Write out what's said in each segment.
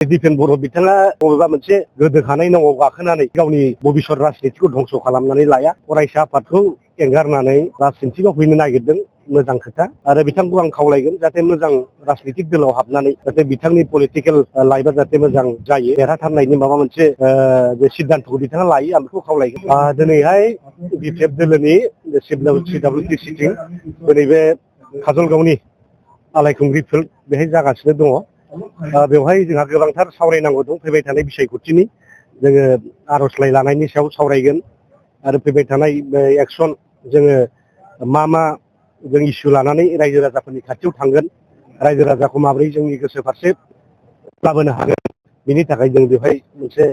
दिपेन बर' बिथाङा बबेबा मोनसे गोदोखानाय नावआव गाखोनानै गावनि भबिष्यत राजनितिखौ धंस खालामनानै लाया। फरायसा आफादखौ एंगारनानै राजनितिआव फैनो नागिरदों, मोजां खोथा। आरो बिथांखौ आं खावलायगोन जाहाथे मोजां राजनितिक दलाव हाबनानै जाहाथे बिथांनि पलिटिकेल लाइफआ जाहाथे मोजां जायो, देरहाथारनायनि माबा मोनसे बे सिद्धान्तखौ बिथाङा लायो, आं बेखौ खावलायगोन। दिनैहाय बिपिएफ दोलोनि सिडब्लिउसि सिटिं दिनै बे काजलगावनि आलायखुंग्रि फिल्ड बेहाय जागासिनो दङ। बेवहाय जोंहा गोबांथार सावरायनांगौ दं। फैबाय थानाय बिसायख'थिनि जोङो आर'जलाइ लानायनि सायाव सावरायगोन आरो फैबाय थानाय एक्सन जोङो मा जों इस्यु लानानै रायजो राजाफोरनि खाथियाव थांगोन, रायजो राजाखौ माबोरै जोंनि गोसो फारसे लाबोनो हागोन, बिनि थाखाय जों बेवहाय मोनसे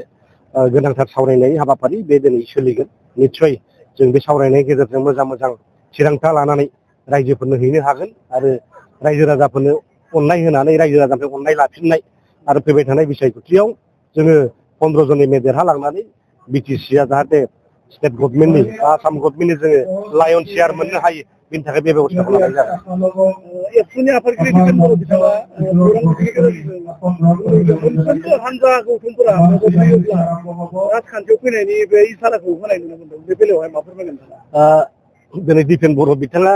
गोनांथार सावरायनाय हाबाफारि बे दिनै सोलिगोन। निस्सय जों बे सावरायनायनि गेजेरजों मोजां थिरांथा लानानै रायजोफोरनो हैनो हागोन आरो रायजो राजाफोरनो अननाय होनानै रायजो राजानिफ्राय अननाय लाफिननाय आरो फैबाय थानाय बिसायख'थियाव जोङो 15 जन एमए देरहालांनानै बिटिसिआ जाहाथे स्टेट गभर्नमेन्टनि आसाम गभर्नमेन्टनि जोङो लायन शेयार मोननो हायो, बिनि थाखाय बे बेबस्थाखौ लानाय जागोन। एबसुनि आफादगिरि दिपेन बर' बिथाङा हानजा गौथुमफोरा राजखान्थियाव फैनायनि बे इसाराखौ होनाय नुनो मोनदों, बे बेलायावहाय मा फोरमायगोन नोंथाङा? दिनै दिपेन बर' बिथाङा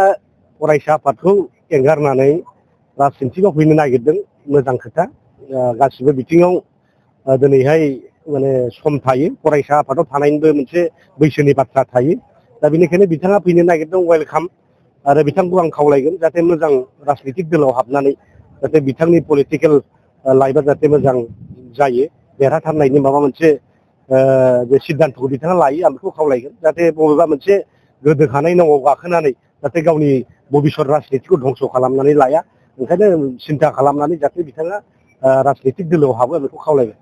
फरायसा आफादखौ एंगारनानै राजनितिआव फैनो नागिरदों, मोजां खोथा। गासिबो बिथिङाव दिनैहाय माने सम थायो, फरायसा आफादाव थानायनिबो मोनसे बैसोनि बाथ्रा थायो। दा बेनिखायनो बिथाङा फैनो नागिरदों, वेलकाम। आरो बिथांखौ आं खावलायगोन जाहाथे मोजां राजनितिक दलाव हाबनानै जाहाथे बिथांनि पलिटिकेल लाइफआ जाहाथे मोजां जायो, देरहाथारनायनि माबा मोनसे बे सिद्धान्तखौ बिथाङा लायो, आं बेखौ खावलायगोन। जाहाथे बबेबा मोनसे गोदोखानाय नावआव गाखोनानै जाहाथे गावनि भबिष्यत राजनितिखौ धंस खालामनानै लाया। ओंखायनो सिन्था खालामनानै जाहाथे बिथाङा राजनितिक दोलोआव हाबो, बेखौ खावलायगोन।